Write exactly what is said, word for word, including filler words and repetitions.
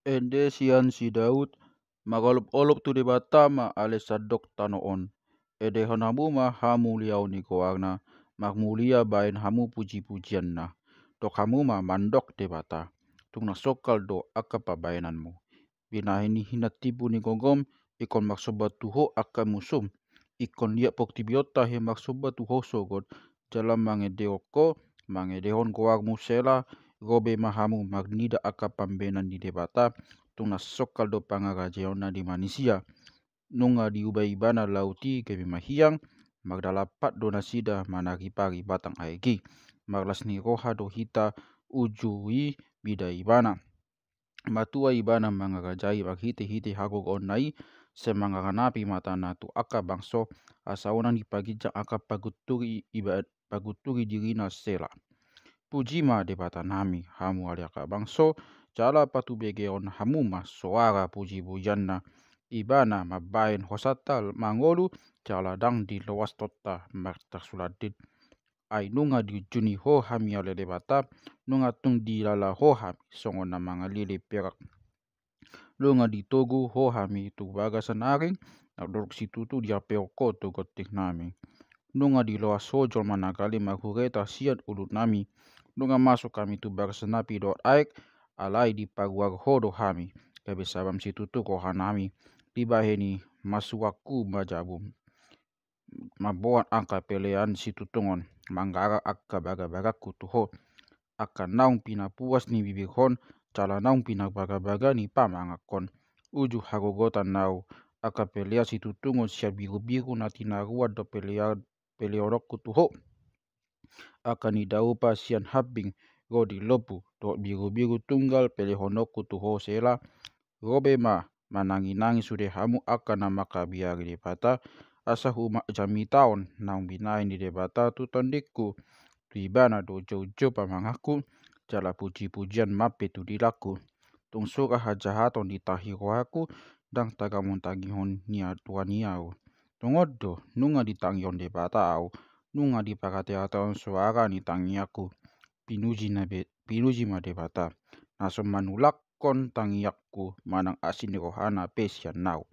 Ende sian si Daud. Mangolopolop tu Debata ma ale sandok tano on. Endehon hamu ma hamuliaon ni goarna, marmulia baen hamu pujipujianna. Dok hamu ma mandok Debata, tung na songkal do angka pambahenanmu. Binahen ni hinantibu ni gogom, ingkon marsomba tu ho angka musum. Ingkon liat portibi on tahe marsomba tu ho sogot, jala mangendehon ho, mangendehon goarmu Sela. Gobe ma hamu marnida angka pambahenan ni Debata, tung na songkal do pangarajaonna di manisia. Nunga diuba ibana laut i gabe mahiang, mardalan pat do nasida manaripari batang aek i. Marlas ni roha do hita uju i mida ibana. Matua ibana mangarajai marhitehite hagogoonna i, sai mangaranapi matana tu angka bangso, asa unang dipaginjang angka pagunturi iba-, pagunturi dirina Sela. Puji ma Debatanami, hamu ale angka bangso, jala patubegeon hamu ma soara pujipujianna. Ibana mambahen hosanta mangolu, jala ndang diloas tonta martarsulandit. Ai nunga diunjuni ho hami ale Debata, nunga tung dilala ho hami songon na mangalele perak. Nunga ditogu ho hami tu bagasan aring, na dorok situtu diapehon ho tu gontingnami. Nunga diloas ho jolma na gale marhureta sian ulunami. Nunga masuk hami tu bagasan api dohot aek, alai diparuar ho do hami, gabe sabam situtu rohanami. Dibahen i masuakku ma jabum. Mamboan angka pelean situtungon, manggarar angka bagabagangku tu ho. Angka naung pinapuas ni bibirhon, jala naung pinabagabaga ni pamanganhon. Uju hagogotan ahu, angka pelean situtungon sian birubiru na tinaruan do pelean, peleononku tu ho. Angka nidaupa sian hambing ro di lombu, dohot birubiru tunggal peleononku tu ho Sela. Gobe ma mananginangi sude hamu angka na mangkabiari Debata, asa hujamitahon naung binahen ni Debata tu tondingku. Tu ibana do joujou pamanganku, jala pujipujian ma pe tu dilangku. Tung sura hajahaton di tahi rohangku, ndang tagamon tangihon ni atua ni ahu. Tongon do, nunga ditangihon Debata ahu, nunga diparateatehon soara ni tangiangku. Pinuji na be-, pinuji ma Debata, na so manulakkon tangiangku manang asi ni rohana pe sian ahu.